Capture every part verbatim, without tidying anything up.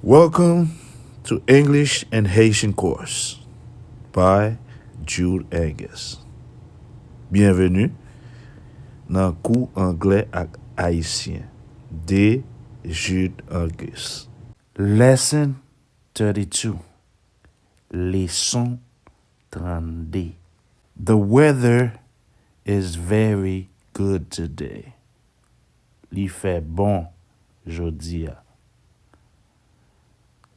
Welcome to English and Haitian course by Jude Angus. Byenveni nan kou anglè ak ayisyen de Jude Angus. Lesson thirty-two. Leson trannde. The weather is very good today. Li fè bon jodi a.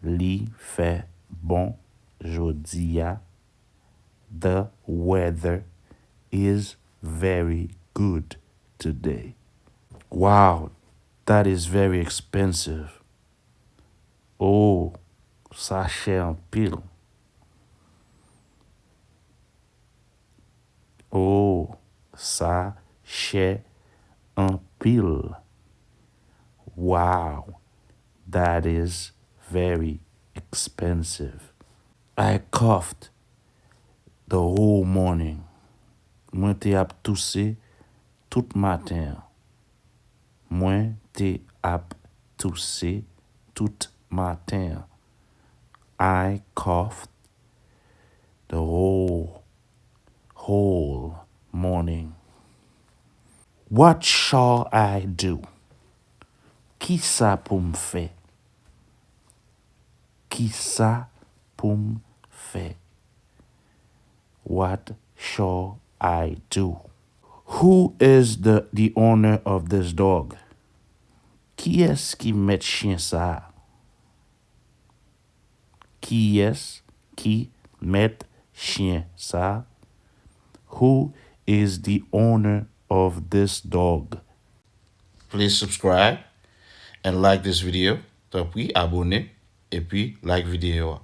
Li fè bon jodi a. The weather is very good today. Wow, that is very expensive. Oh, sa chè anpil. Oh, sa chè anpil. Wow, that is very expensive. I coughed the whole morning. Mwen te ap touse tout maten an. Mwen te ap touse tout maten an. I coughed the whole, whole morning. What shall I do? Kisa pou m fè? Kisa pou m fè? What shall I do? Who is the, the owner of this dog? Kiyès ki mèt chyen sa a? Kiyès ki mèt chyen sa a? Who is the owner of this dog? Please subscribe and like this video. Tanpri, abone epi like videyo a.